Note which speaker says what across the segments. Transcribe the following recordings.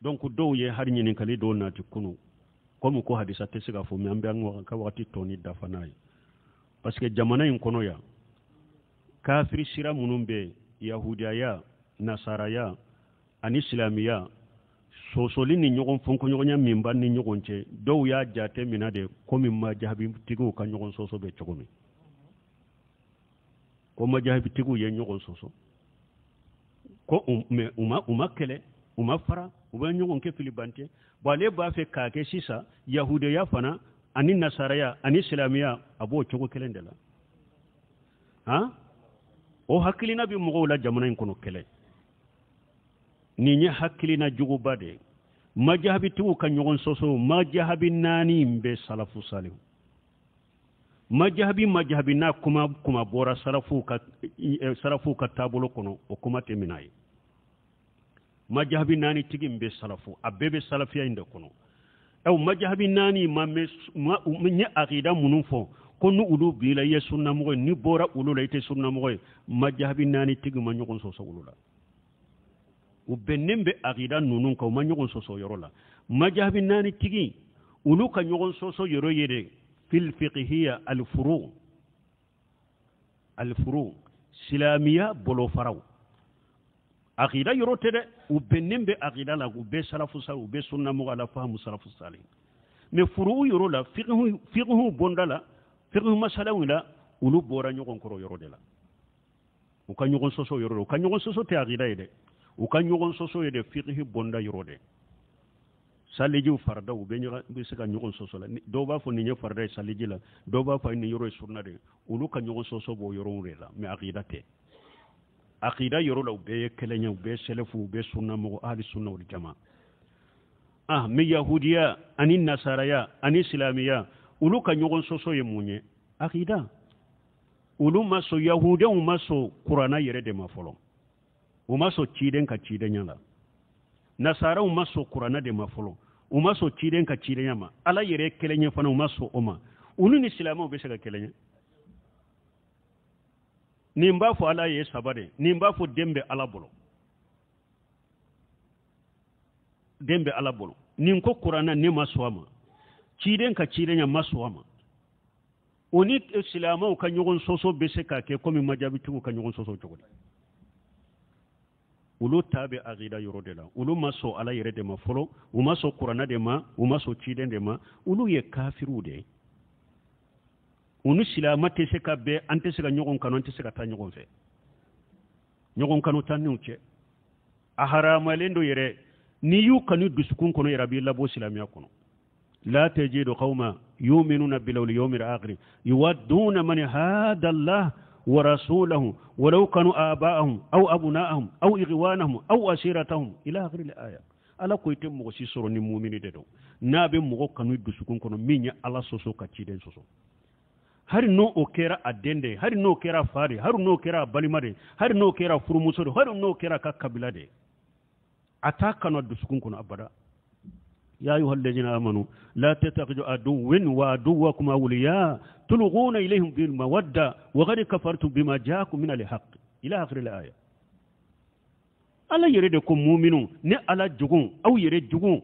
Speaker 1: Donc dɔw ye hali ɲininkali dɔw nati kunu, komi ko hadisa tɛ se ka fɔ, mais an bɛ an ka waati tɔni dafa n'a ye, parce que jamana in kɔnɔ yan, kafiri sira minnu bɛ yen, yahudiyaya, nasaraya ani silamiya, sɔsɔli ni ɲɔgɔn fɔnkɔɲɔgɔnya min b'an ni ɲɔgɔn cɛ, dɔw y'a jate minɛ de komi majahabitigiw ka ɲɔgɔn sɔsɔ bɛ cogo min, ko majahabitigiw ye ɲɔgɔn sɔsɔ ko, mais u ma kɛlɛ, u ma fara, u bɛ ɲɔgɔn kɛ filibantɛ. Bon, ale b'a fɛ k'a kɛ sisan yahudiya fana ani nasaraya ani silamiya, a b'o cogo kelen de la. Han, o hakilina bɛ mɔgɔw la jamana in kɔnɔ. Kɛlɛ nin ye hakilina juguba de ye. Majahabitigiw ka ɲɔgɔn sɔsɔ, majahabi naani in bɛ salafu salihu majahabi majahabi n'a kuma kuma bɔra salafuw ka taabolo kɔnɔ, o kuma tɛ minɛ ye. Majahabi naani tigi in bɛ salafu, a bɛɛ bɛ salafiya in de kɔnɔ. Ɛ, majahabi naani ma mɛ n ye akida minnu fɔ ko ni olu b'i la, i ye sunnamɔgɔ ye, ni bɔra olu la, i tɛ sunnamɔgɔ ye. Majahabi naani tigi ma ɲɔgɔn sɔsɔ olu la, u bɛnnen bɛ akida ninnu kan, u ma ɲɔgɔn sɔsɔ yɔrɔ la. Majahabi naani tigi, olu ka ɲɔgɔn sɔsɔ yɔrɔ ye de fil fiqhiya, alfuru alfuru, silamiya bolofaraw. Akida yɔrɔ tɛ dɛ, u bɛnnen bɛ akida la, u bɛ salafu sali, u bɛ sunnamɔgɔ ala fahamu salafu sali. Mais furu yɔrɔ la, fiqhu bonda la, fiqhu masalaw la, olu bɔra ɲɔgɔn kɔrɔ yɔrɔ de la. U ka ɲɔgɔn sɔsɔ yɔrɔ la, u ka ɲɔgɔn sɔsɔ tɛ akida ye dɛ, u ka ɲɔgɔn sɔsɔ ye de fiqhi bonda yɔrɔ de. Salijiw farida, u bɛ se ka ɲɔgɔn sɔsɔ la. Dɔw b'a fɔ nin ye farida ye saliji la, dɔw b'a fɔ nin yɔrɔ ye sunna de ye. Olu ka ɲɔgɔn sɔsɔ b'o yɔrɔw de la, mais akida tɛ. Akida yɔrɔ la, u bɛɛ ye kelen ye, u bɛɛ sɛlɛfu, u bɛɛ sunna mɔgɔ, ahli sunna wal jama. Ah, mais yahudiya ani nasaraya ani silamiya, olu ka ɲɔgɔn sɔsɔ ye mun ye? Akida. Olu ma sɔn, yahudenw ma sɔn kuranna yɛrɛ de ma fɔlɔ, u ma sɔn ciden ka cidenya la. Nasaraw ma sɔn kuranna de ma fɔlɔ, u ma sɔn ciden ka cidenya ma. Ala yɛrɛ kelen ye fana, u ma sɔn o ma. Olu ni silamɛw bɛ se ka kelen ye? Nin b'a fɔ Ala ye saba de, nin b'a fɔ den bɛ Ala bolo, den bɛ Ala bolo. Nin ko kuranna ne ma sɔn a ma, ciden ka cidenya ma sɔn a ma. O ni silamɛw ka ɲɔgɔn sɔsɔ bɛ se ka kɛ komi majabitigiw ka ɲɔgɔn sɔsɔ cogo di? Olu ta bɛ akida yɔrɔ de la. Olu ma sɔn Ala yɛrɛ de ma fɔlɔ, u ma sɔn kuranna de ma, u ma sɔn ciden de ma. Olu ye kafiriw de ye. U ni silamɛ tɛ se ka bɛn, an tɛ se ka ɲɔgɔn kanu, an tɛ se ka taa ɲɔgɔn fɛ, ɲɔgɔn kanu t'an n'u cɛ. A haramalen don yɛrɛ, n'i y'u kanu dusukun kɔnɔ yɛrɛ, a b'i labɔ silamɛya kɔnɔ. لا تجد قوما يؤمنون بالله واليوم الآخر يودون من هاد الله ورسوله ولو كانوا آباءهم أو أبناءهم أو إخوانهم أو عشيرتهم إلى آخر الآية. Ala ko i tɛ mɔgɔ si sɔrɔ ni mumini de don n'a bɛ mɔgɔ kanu dusukun kɔnɔ min ye Ala sɔsɔ ka ciden sɔsɔ, hali n'o o kɛra a den de ye, hali n'o kɛra a fa de ye, hali n'o kɛra a balima de ye, hali n'o kɛra a furumuso de ye, hali n'o kɛra a ka kabila de ye, a t'a kanu a dusukun kɔnɔ abada. يا أيها الذين آمنوا لا تتخذوا عدوي وعدوكم أولياء تلقون إليهم بالمودة وقد كفرتم بما جاءكم من الحق إلى آخر الآية. Ala yɛrɛ de ko muminu ni Ala jugu, aw yɛrɛ jugu,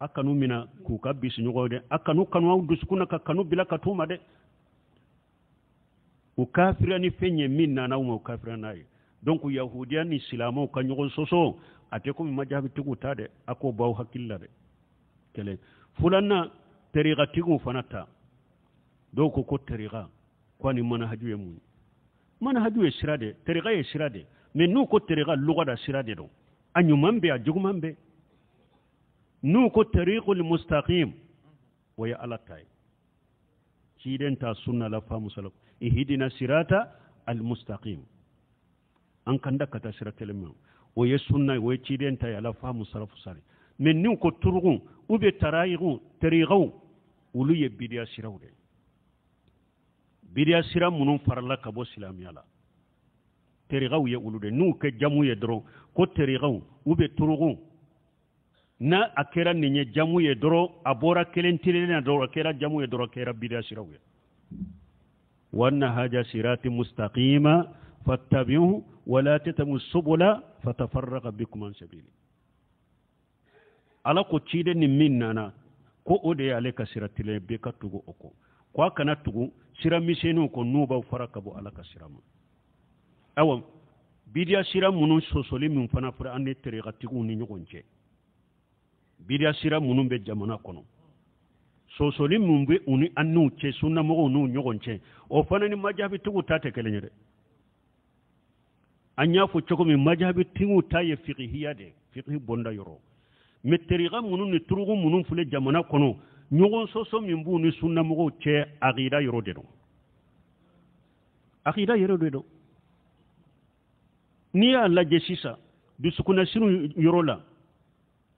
Speaker 1: a kanu mina k'u ka bisiɲɔgɔn dɛ, a kanu kanu aw dusukun na ka kanu bila ka t'u ma dɛ. U kafiriya ni fɛn ye min nana u ma, u kafiriya n'a ye. Donc yahudiya ni silamɛw ka ɲɔgɔn sɔsɔ, a tɛ komi majabitigiw ta dɛ, a k'o b'aw hakili la dɛ. Kelen filanan, tariqatigiw fana ta. Dɔw ko ko tariqa ko ani manahaju ye mun ye? Manahaju ye sira de, tariqa ye sira de. Mais n'u ko tariqa, luga da sira de don, a ɲuman bɛ, a juguman bɛ. N'u ko tariqul mustaqim, o ye Ala ta ye, ciden ta sunna la faamu salaf, ihdina sirata almustaqim, an kan da ka taa sira kelen ma, o ye sunna ye, o ye ciden ta ye, ala faamu salafu sali. Mais n'u ko turugun ou bien tarayigun, tariqaw, olu ye bidiya siraw de, bidiya sira minnu farala ka bɔ silamɛya la, tariqaw ye olu de. N'u kɛ jamu ye dɔrɔn ko tariqaw ou bien turugun, n'a a kɛra nin ye jamu ye dɔrɔn, a bɔra kelen telen na dɔrɔn, a kɛra jamu ye dɔrɔn, a kɛra bidiya siraw ye. وأن هذا صراطي مستقيما فاتبعوه ولا تتبعوا السبل فتفرق بكم عن سبيله. Ala ko ciden ni min nana ko o de y'ale ka sira tilen bɛɛ ka tugu o kɔ, ko a kana tugu sira misɛnninw kɔ n'u b'aw fara ka bɔ Ala ka sira ma. Awa, bidiya sira minnu sɔsɔli min fana fɔra an ni tarikatigiw ni ɲɔgɔn cɛ, bidiya sira minnu bɛ jamana kɔnɔ, sɔsɔli min bɛ u ni an n'u cɛ, sunnamɔgɔw n'u ɲɔgɔn cɛ, o fana ni majabitigiw ta tɛ kelen ye dɛ. An y'a fɔ cogo min, majabitigiw ta ye fikihiya de ye, fikihi bonda yɔrɔ. Mais tariqa minnu ni turugu minnu filɛ jamana kɔnɔ, ɲɔgɔn sɔsɔ min b'u ni sunnamɔgɔw cɛ, akida yɔrɔ de don, akida yɛrɛ de don. N'i y'a lajɛ sisan, dusukunnasiriw yɔrɔ la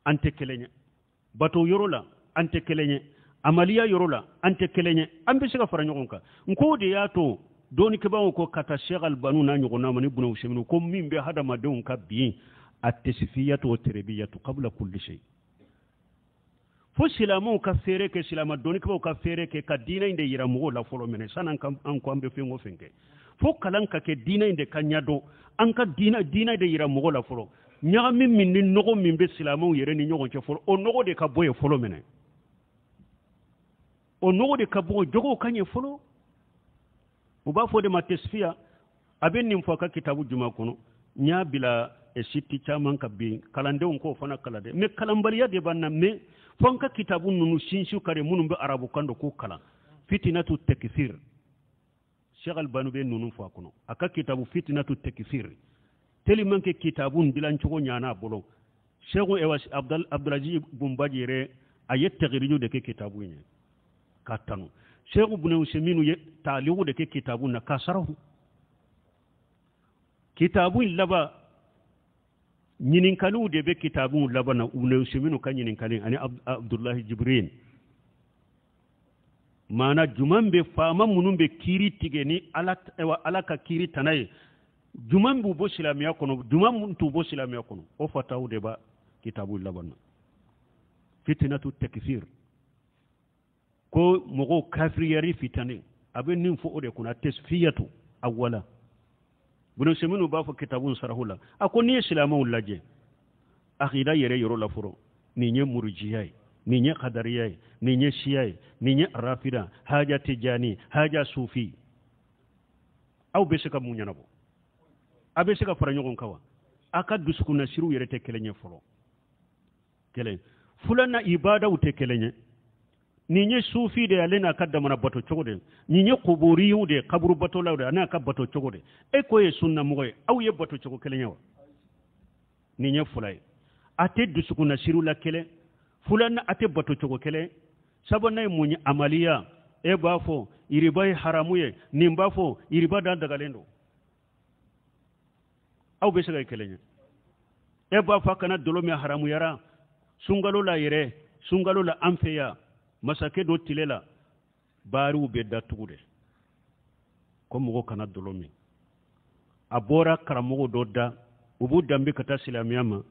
Speaker 1: an tɛ kelen ye, bato yɔrɔ la an tɛ kelen ye, amaliya yɔrɔ la an tɛ kelen ye, an bɛ se ka fara ɲɔgɔn kan. N k'o de y'a to dɔnnikɛbaaw ko ka taa Sheikh Albanu n'a ɲɔgɔnna ma ni Buna Usɛminu ko min bɛ hadamadenw ka bin a tasfiyatu wa tarbiyatu qabla kulli shay. Fo silamɛw ka feere kɛ, silamɛ dɔnnikɛbaaw ka feere kɛ ka diinɛ in de yira mɔgɔw la fɔlɔ minɛ sanni an ko an bɛ fɛn o fɛn kɛ. Fo kalan ka kɛ, diinɛ in de ka ɲɛdɔn, an ka diinɛ de yira mɔgɔw la fɔlɔ. Ɲagami min ni nɔgɔ min bɛ silamɛw yɛrɛ ni ɲɔgɔn cɛ fɔlɔ, o nɔgɔ de ka bɔ yen fɔlɔ minɛ, o nɔgɔ de ka bɔ, jogow ka ɲɛ fɔlɔ. U b'a fɔ de ma tasfiya. A bɛ nin fɔ a ka kitabu juma kɔnɔ, n y'a bila siti caman ka bin kalandenw k'o fana kalan dɛ. Mais kalanbaliya de b'an na, mais fo an ka kitabu ninnu sinsin kari minnu bɛ arabukan dɔn k'u kalan. Fitinatu takfir, Sheikh Albani bɛ ninnu fɔ a kɔnɔ, a ka kitabu Fitinatu Takfir, tellement que kitabu in dilan cogo ɲana a bolo. Sheikh ewa Abdulaziz Bumbaji yɛrɛ a ye tagiriju de kɛ kitabu in ye k'a tanu. Sheikh Ibn Usaymin ye taaliku de kɛ kitabu na k'a sarahu. Kitabu in laban, ɲininkaliw de bɛ kitabu laban na, Ibn Usaymin ka ɲininkali ani Abdulahi Jibrin. Maana juman bɛ faama minnu bɛ kiiri tigɛ ni Ala ka kiiri tana ye, juman b'u bɔ silamɛya kɔnɔ, juman minnu t'u bɔ silamɛya kɔnɔ, o fataw de b'a kitabu laban na. Fitinatu takfir, ko mɔgɔw kafiriyari fitani, a bɛ nin fɔ o de kɔnɔ, tasfiyatu awwala. Ibn Usaymin b'a fɔ kitabu sarahu la, a ko n'i ye silamɛw lajɛ akida yɛrɛ yɔrɔ la fɔlɔ, nin ye murujiya ye, nin ye kadariya ye, nin ye siya ye, nin ye rafida, haja tijani, haja sufi, aw bɛ se ka mun ɲɛnabɔ? A bɛ se ka fara ɲɔgɔn kan wa? A ka dusukunnasiriw yɛrɛ tɛ kelen ye fɔlɔ, kelen. Filanan, ibadaw tɛ kelen ye. Nin ye sufi de ye, ale n'a ka damana bato cogo de. Nin ye kuburiyiw de ye, kaburu batolaw de, a n'a ka bato cogo de. E ko ye sunnamɔgɔ ye, aw ye bato cogo kelen ye wa? Nin ye fila ye. A tɛ dusukunnasiriw la kelen. Filanan, a tɛ bato cogo kelen. Sabanan ye mun ye? Amaliya. E b'a fɔ iriba ye haramu ye, nin b'a fɔ iriba dan dagalen don. Aw bɛ se ka kɛ kelen ye. E b'a fɔ a kana dolo min haramuyara sunkalo la yɛrɛ, sunkalo la an fɛ yan masakɛ dɔ tile la, baariw bɛ datugu de ko mɔgɔ kana dolo min. A bɔra karamɔgɔ dɔ da, u b'u danbe ka taa silamɛya ma.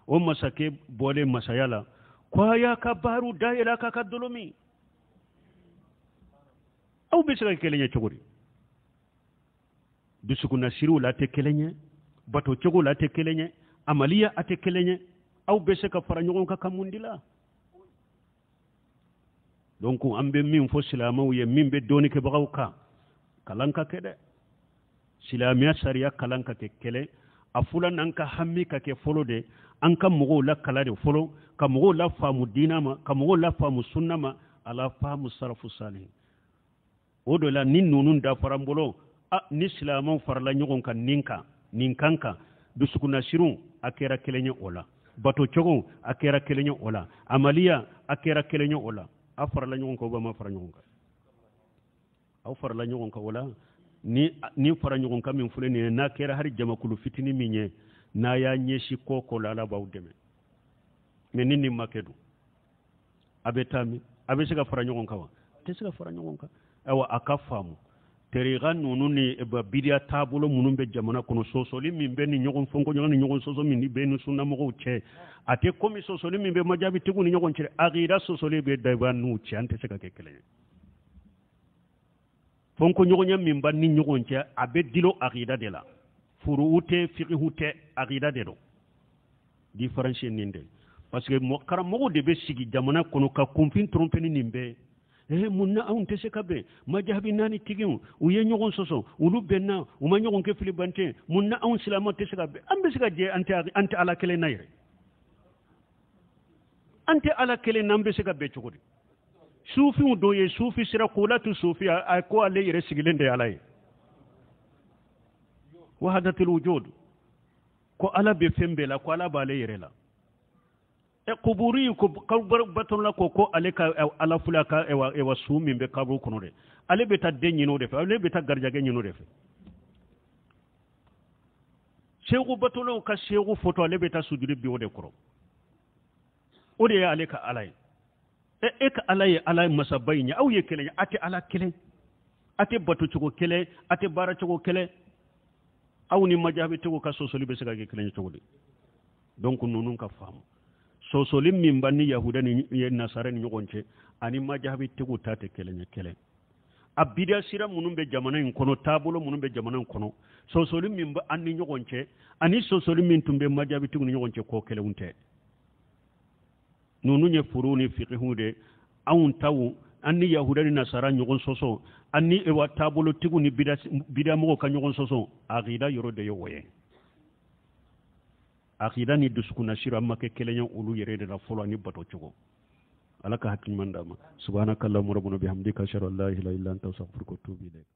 Speaker 1: O masakɛ bɔlen masaya la ko a y'a ka baariw dayɛlɛ a k'a ka dolo min. Aw bɛ se ka kɛ kelen ye cogo di? Dusukunnasiriw la tɛ kelen ye, bato cogo la tɛ kelen ye, amaliya a tɛ kelen ye. Aw bɛ se ka fara ɲɔgɔn kan ka mun de la? Donc an bɛ min fɔ silamɛw ye, min bɛ dɔnnikɛbagaw kan, kalan ka kɛ dɛ, silamɛya sariya kalan ka kɛ kelen. A filanan, an ka hami ka kɛ fɔlɔ de, an ka mɔgɔw la kalan de fɔlɔ, ka mɔgɔw la faamu diina ma, ka mɔgɔw la faamu sunna ma, ala faamu sarafu salihin. O de la ni ninnu dafara n bolo, ni silamɛw farala ɲɔgɔn kan nin kan, nin kan kan, dusukunnasiriw a kɛra kelen ye o la, bato cogo a kɛra kelen ye o la, amaliya a kɛra kelen ye o la, a farala ɲɔgɔn kan, ma fara ɲɔgɔn kan, aw farala ɲɔgɔn kan o la. Ni fara ɲɔgɔn kan min filɛ nin ye, n'a kɛra hali jamakulu fitinin min ye, n'a y'a ɲɛsin ko ko la, Ala b'aw dɛmɛ. Mais ni nin ma kɛ dun, a bɛ taa min? A bɛ se ka fara ɲɔgɔn kan wa? A tɛ se ka fara ɲɔgɔn kan. Ayiwa, a ka faamu teriga ninnu ni bidiya taabolo minnu bɛ jamana kɔnɔ, sɔsɔli min bɛ ni ɲɔgɔn fɔnko ɲɔgɔn ni ɲɔgɔn sɔsɔ min bɛ ni sunnamɔgɔw cɛ, a tɛ komi sɔsɔli min bɛ majabitigiw ni ɲɔgɔn cɛ. Akida sɔsɔli bɛ da n'u cɛ, an tɛ se ka kɛ kelen ye. Fɔnko ɲɔgɔnya min b'an ni ɲɔgɔn cɛ, a bɛ dilo akida de la. Furu'u tɛ, fikihu tɛ, akida de don. Différence nin de. Parce que karamɔgɔw de bɛ sigi jamana kɔnɔ ka kunfin tromper ni nin bɛɛ ye. Mun na anw tɛ se ka bɛn? Majahabi naani tigiw, u ye ɲɔgɔn sɔsɔ, olu bɛnna, u ma ɲɔgɔn kɛ filibante. Mun na anw silamɛw tɛ se ka bɛn? An bɛ se ka jɛ, an tɛ Ala kelen na yɛrɛ. An tɛ Ala kelen na, an bɛ se ka bɛn cogo di? Sufiw dɔ ye sufi sira ko la tu sufi, a ko ale yɛrɛ sigilen de ye Ala ye. Wahadatul wujud, ko Ala bɛ fɛn bɛɛ la, ko Ala b'ale yɛrɛ la. Kuburi ko kaburu batɔla ko ale ka Ala fula ka ewa su min bɛ kaburu kɔnɔ dɛ, ale bɛ taa den ɲini o de fɛ, ale bɛ taa garijɛgɛ ɲini o de fɛ. Seku batɔlaw ka seku foto, ale bɛ taa sujudi bi o de kɔrɔ. O de ye ale ka Ala ye. E ka Ala ye Ala ye masaba in ye. Aw ye kelen ye, a tɛ Ala kelen, a tɛ bato cogo kelen, a tɛ baara cogo kelen. Aw ni majahabitigiw ka sɔsɔli bɛ se ka kɛ kelen ye cogo di? Donc ninnu ka faamu, sɔsɔli min b'an ni yahuda ni nasara ni ɲɔgɔn cɛ ani majahabitigiw ta tɛ kelen ye. Kelen a bida sira minnu bɛ jamana in kɔnɔ, taabolo minnu bɛ jamana in kɔnɔ, sɔsɔli min bɛ an ni ɲɔgɔn cɛ ani sɔsɔli min tun bɛ majahabitigiw ni ɲɔgɔn cɛ, ko kelenw tɛ. Ninnu ye furu ni fikihu de. Anw taw, an ni yahuda ni nasara ɲɔgɔn sɔsɔ, an ni ewa taabolotigiw ni bidamɔgɔw ka ɲɔgɔn sɔsɔ, akida yɔrɔ de ye o ye. Akida ni dusukunnasiri, an ma kɛ kelen ye olu yɛrɛ de la fɔlɔ, ani bato cogo. Ala ka hakili ɲuman d'a ma. Subhanaka allahumma rabbana bihamdika, ashhadu an la ilaha illa anta, astaghfiruka wa atubu ilayk.